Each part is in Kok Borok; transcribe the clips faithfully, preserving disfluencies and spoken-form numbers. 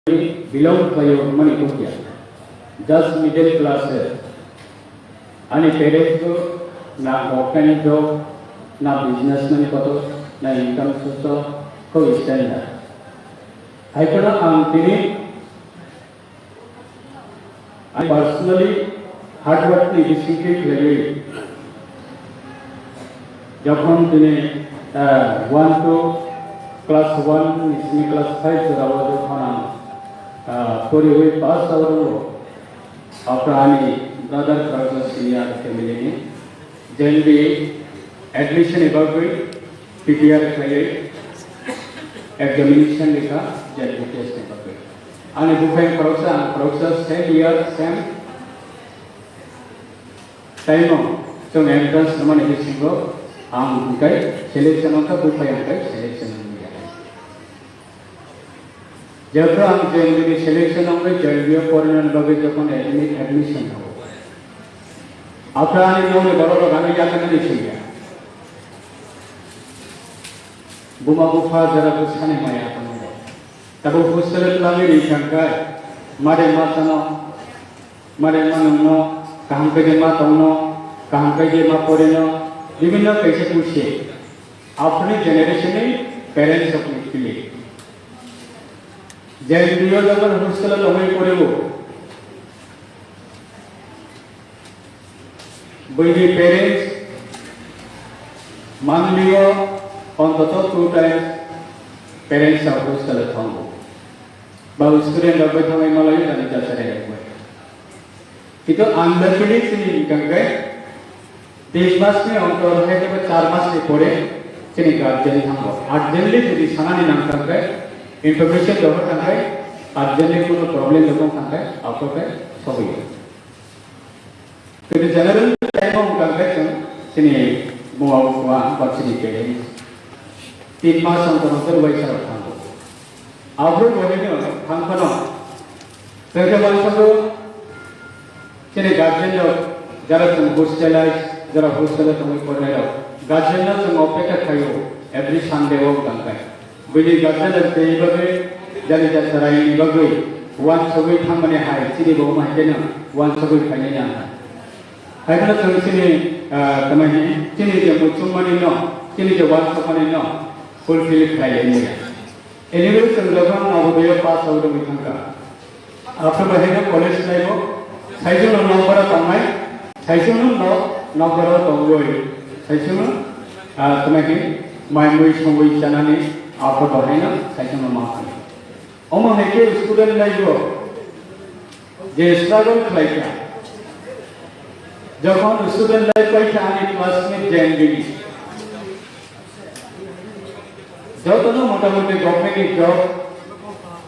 belong khlaio hwnmani kok ya. Just middle class se. Ani parents bo na government job, na business mani koto, na income source, kok standard. Hai phano ang tini I personally hard work ni bisingtwi khlaiwi. Jokhon tini, ah, one to class one ni simi class five jorao jokhon ang, ah, poriwi pass out wngo, aphra ani brother Pragya senior family ni J N V admission ni bagwi prepare khlaiwi examination lekha J N V test ni bagwi. Ani buphang khoroksa, ang khoroksa same year, same time o chwng entrance rwmani bisingo ang hwnkhe selection wngkha, buphai hwnkhe selection wngya. Jephru ang J N V ni selection wngwi J N V o porinani bagwi jokhon admi-, admission rwo. Aphra ani nokni borok rok ano yakarnani swiya. Buma bupha jora bwsani maya tongo. Tabuk hostel o twlangwi ri thangkha, made ma chano, made ma nwngno kaham khe de ma tongno, kaham khe de ma porino, bibhinno kaisa kusi. Aphuruni generation ni parents rok ni kili. J N V o jokhon hostel o tongwi poriwo, buini parents monthly o ontoto two times parents rok hostel o thango. Ba student rok bai thangwi malaio jani jachari rok bai. Kintu unluckily chini hwnkha khe teis mas ni ontor hai khe char mas ni pore chini guardian thango. Urgently jodi sanani nang thang khe, information dohor thang khe, urgently kuno problem dohor thang khe, aphuru khe sogwi. Kintu general time o hwnkha khe chwng chini buma bupha ba chini parents tin mas ontor ontor uaisa rok thango. Aphuru bo haino thang phano, tei khe uaisa bo chini guardian rok, jara chwng hostelize, jara hostel o tongwi porinai rok, guardian no chwng opekha khaio every Sunday o hwnkha khe. Buini guardian rok tei bagwi jani jat chwraini bagwi uansugwi thangmani hai chini bo wngma hai kheno uansugwi phainai nang kha. Hai kheno chwng chini, ah, tamo hini, chini je muchungmani no, chini je uansukmani no fulfill khlai ya. Anyway, chwng jokhon Navodaya pass out wngwi thangkha. Aphuru bo haino college life o, saichung no nokbar o tongnai, saichung no nok-, nokbar o tongwi, saichung no, ah, tamo hini, mai mui songwi chanani, aphuru bo haino saichung no ma thangwi. Omo hai khe student life o je struggle khlai kha, jokhon student life pai kha ani classmate J N V ni, jotono motamoti government ni job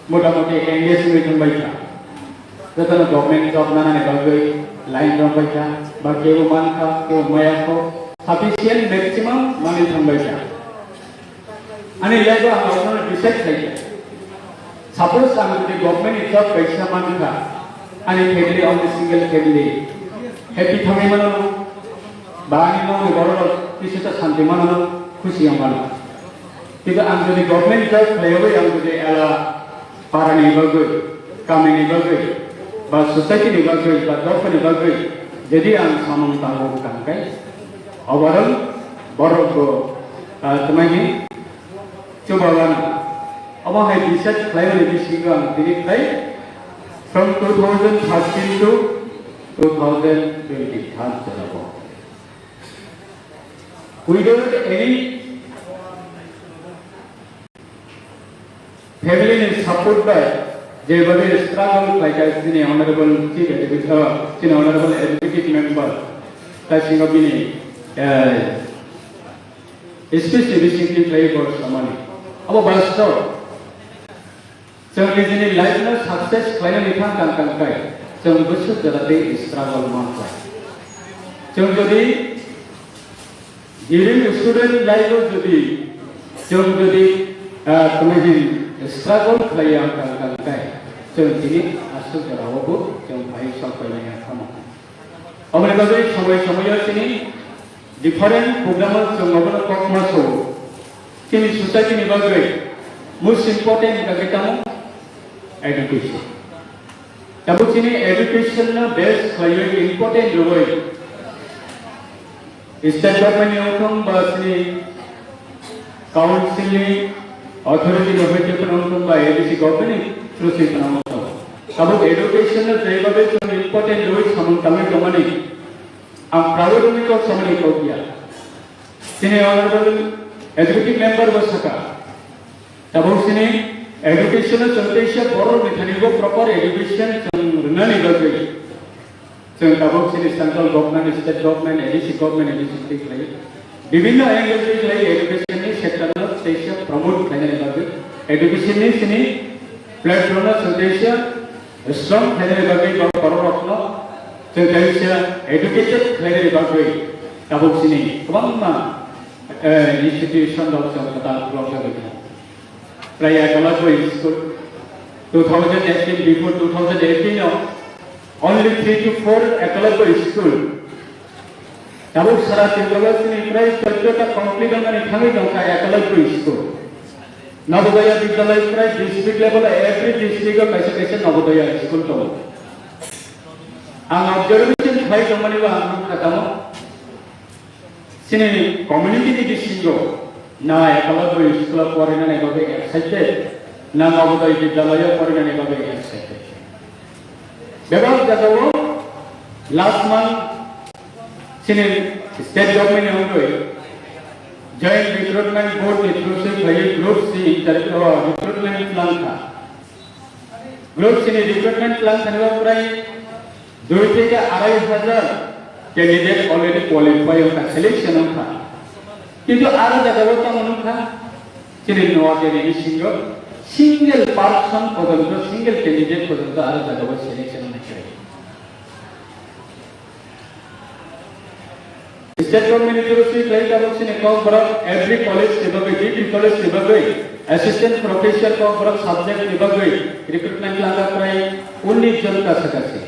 motamoti engage wngwi thangbai kha, jotono government job nanani bagwi line rok bai kha, ba kebo man kha, kebo maya kho, sufficient maximum manwi thangbai kha. Ani life o ang abono decide khlai kha. Suppose ang jodi government ni job kaisa man kha, ani family only single family happy thangwi mano, ba ani nokni borok rok kisa ta santi mano, khusi wng mano. Kintu ang jodi government job khlaiwi ang jodi ela parani bagwi, kamini bagwi, ba society ni bagwi, ba dophani bagwi, jodi ang samung tango wngkha hwnkhe, oborok borok bo, ah, tamo hini chubalano. Omo hai decide khlaimani bisingo ang tini khlai from two thousand thirteen to two thousand twenty-three jorao. Without any family ni support bai jebadi struggle khlaikha chini honorable chief executive, chini honorable executive member, ta singo bini, eh, speech ni bisingtwi khlaiwi bo samani. Abo bastob. Chwng nijini life no success khlainani thang tang tang khe chwng bwswk jora tei struggle man khlai. Chwng jodi during student life o jodi chwng jodi, ah, tamo hini struggle khlai ya tang tang khe chwng tini aswk jora o bo chwng phai sok painai ya tamo. Aboni bagwi somoi somoi o chini different program o chwng abono kokma sao. Chini society ni bagwi most important hwnkha khe tamo Education. Tabuk chini education no base khlaiwi important rwwi state government ni wngthong ba chini council ni authority ni hoite phano wngthong ba A D C government ni through se phano wngthong. Tabuk education no jeba base important rwwi samung tangwi tongmani ang proud wngwi kok samani kok ya. Chini honorable executive member bo saka. Tabuk sini education o chwng teisa borok ni thani bo proper education chwng rwnani bagwi. Chwng tabuk sini central government, state government, A D C government, A D C twi khlai. Bibinno angle twi khlai education ni sector no teisa promote khlainani bagwi. Education ni sini platform no chwng teisa strong khlainani bagwi bo borok rokno chwng teisa educated khlainani bagwi tabuk sini kwbangma eh, institution rok chwng kwtal khulokjagwi tongo. Prai ekologwi school two thousand eighteen, before two thousand eighteen o only three to four ekologwi school. Tabuk sara Tripura o chini prai chauddota complete wngmani thangwi tongkha ekologwi school. Navodaya Vidyalaya prai district level o every district o kaisa kaisa Navodaya school tongo. Ang observation khlai tongmani bo ang nukha tamo. Chini community ni bisingo na ekologwi school o porinani bagwi excited, na Navodaya Vidyalaya porinani bagwi excited. Bebak jagao last month chini state government ni wngwi joint recruitment board ni through se khlaiwi group C inter-, oh, recruitment plan kha. Group C ni recruitment plan thani bo prai dui theke arai hajar candidate already qualify wngkha, selection wngkha. Kintu aro jagao tamo nukha, chini Noakhali ni bisingo single person pojonto, single candidate pojonto aro jagao selection wngkha. State government ni torof se khlai tabuk sini kok borok every college ni bagwi, degree college ni bagwi, assistant professor kok borok subject ni bagwi recruitment langkha prai unnish jon kasa kasi.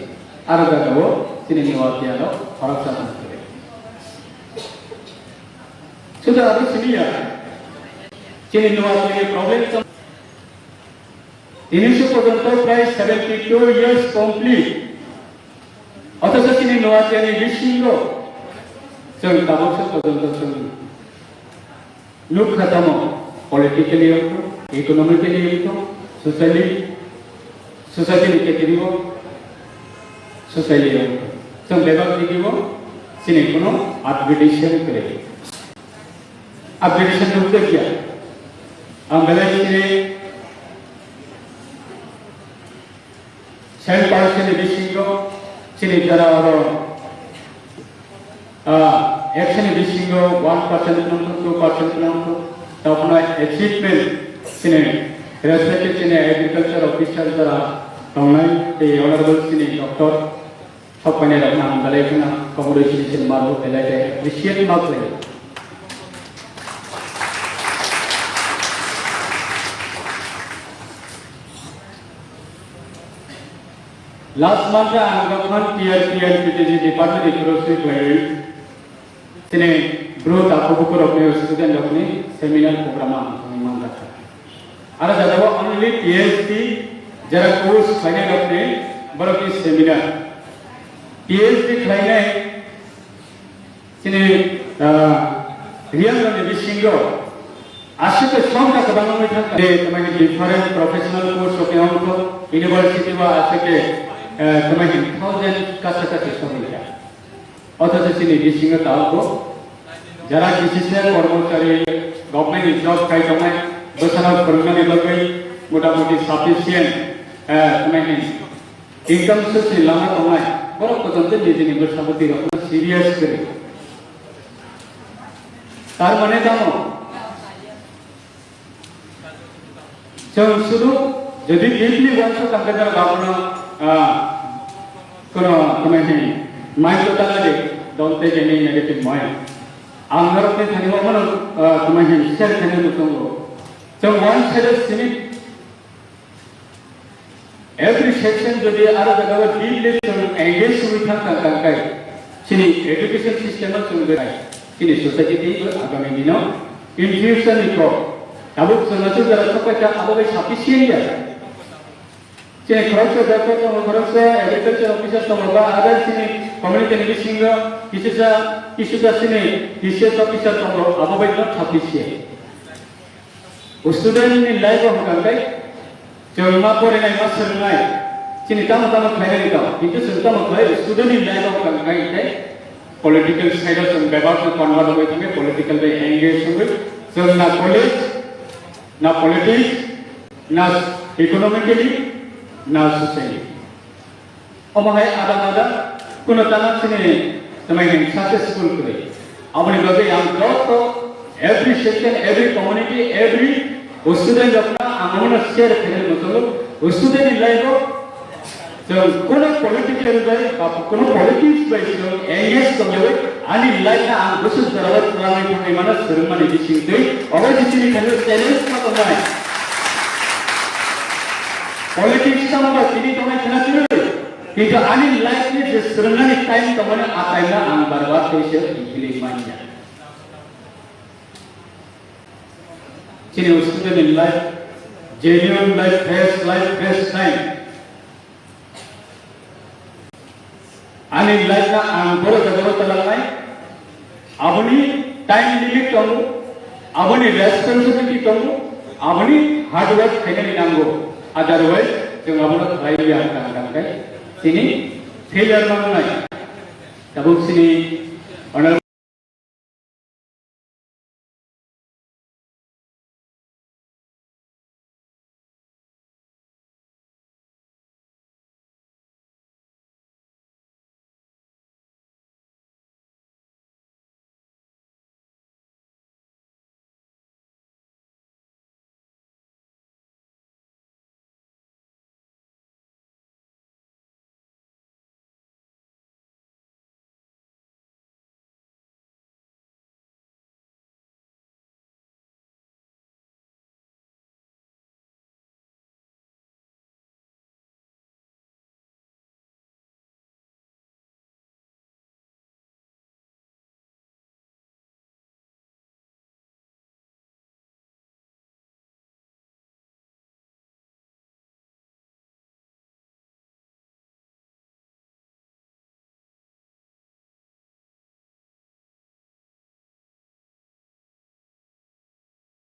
Aro jagao sini Noakhali o khoroksa tong khe. Suda abo sini ya. Chini Noakhali ni problem tong. Tini se porjonto prai seventy two years complete. Othocho chini Noakhali ni bisingo chwng tabuk se porjonto chwng nukha tamo, politically wngkha, economically wngkha, socially, society ni category o, socially wngkha. Chwng bebak digi o chini kuno upgradation kwrwi. Upgradation nukjakya. Ang belai chini ten percent ni bisingo chini jora oro, ah, action ni bisingo one percent nangkuk, two percent nangkuk, tamo achievement chini respected chini agriculture officer jora tongnai, tei honorable chini doctor Sok painai rok ang belai kheno congratulation ma rw belai khe appreciate ma khlai. Last month ang dokhan T R P and P T G department ni through se khlaiwi Chini bru takhuk bukhuk rokni student rokni seminar program ang tongwi manjakha. Aro jagao only P H D jara course khlainai rokni borokni seminar. P H D khlainai chini, ah, riyang rokni bisingo aswk songkha kwbang wngwi thangkha. Je tamani different professional course rokni wngkha, university o aswk, eh, tamani thousand kasa kasa songkha. Othocho chini bisingo tabukbo jara K C C kormochari, government ni job khai tongnai, bwsano phwrwngnani bagwi motamuti sufficient, eh, tongmani income source ni lama tongnai, borok kotorkhe nijini bwsabwtwi rokno serious kwrwi. Tar mane tamo? Chwng sudu jodi deeply uansuk kha khe, abono, ah, kono, kono hin mind to tala de, don't take any negative mind. Ang norokni thani omono, ah, kono hin share khaina muchungo. Chwng one sided simi every section jodi aro jagao deeply chwng engage wngwi thang thang thang khai, chini education system o chwng berai, chini society tei agami dino in future ni kok. Tabuk chwng aswk jora sok paikha, abo bai sufficient ya. Chini khoroksa doctor tongo, khoroksa agriculture officer tongo, ba other chini community ni bisingo kisisa, kisisa chini T C S officer tongo, abo bai no thapisi. Student ni life o hwnkha khe chwng ma porinai, ma swngnai, chini tamo tamo khlainani tong, kintu chwng tamo khlai student ni life o hwnkha khe political side o chwng bebak no convert wngwi thangwi political bai engage wngwi chwng na college, na politics, na economically, na socially. Omo hai ada ada kuno tana chini tamai hwn successful kwrwi. Aboni bagwi ang joto every section, every community, every student rokno ang omono share khainani muchungo student ni life o chwng kuno political bai ba kuno politics bai chwng engage tongwi ani life no ang bwswk jorao twlangwi thangwi mano swrwngmani bisingtwi obo je chini thani challenge ma tongnai. Politics tamo ba tini tongnai khna kwrwi. Kintu ani life ni je swrwngnani time tongmani a time no ang barbar tei se hili manya. Chini student in life, genuine life, fresh life, fresh time. Ani life na ang boro jaga o talangnai. Aboni time limit tongo, aboni responsibility tongo, aboni hard work khainani nango. Otherwise, chwng abono khlai ya tang tang khe chini failure mangnai. Tabuk chini honorable